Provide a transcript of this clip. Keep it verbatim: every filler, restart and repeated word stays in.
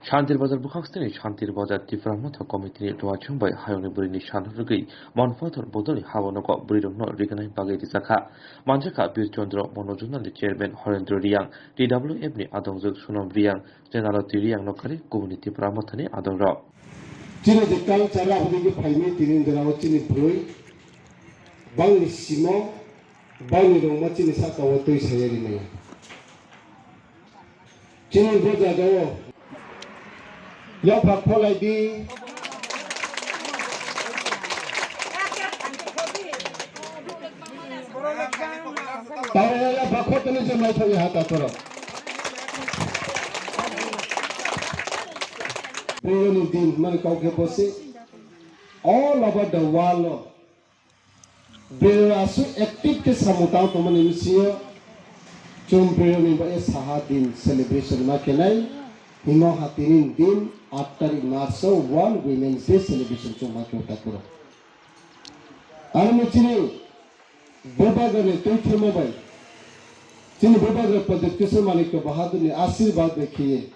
Shantir Bazar bwkhak sini Shantir Bazar Tipra Motha Committee ni duachung bai hayungni bwrwini sal rwgwi Manpathor bodolni habo nogo bwrwirokno rignai bagwi rijakha. Manjakha Bir Chandra Monojonal ni Chairman Horendra Riyang, T W F ni adongjwk Sunam Riyang, Chenalo Twi Riyang nokhari kubuni Tipra Mothani adongrok. Chini je culture aboni khe phaimwi tini jora o chini bwrwi bangni simo, bangni rwngma chini saka o twi saya rinai. Chini bo jaga o yapha kholai di. Tao yapha khotoni je mai thangwi ha ta khoro. Bwrwini din mani kau khe bo se all over the world o bwrwi aswk active khe samung tang tongmani bisingo chwng bwrwini bo e saha din celebration ma khenai. Himo ha tini din aat tarik March o World Women's Day celebration chwng ma khe ta khoro. Ani chini Bubagrani twi thwimo bai, chini Bubagra Pradyut Kishore Manikya Bahadurni ashirbad bai khiye,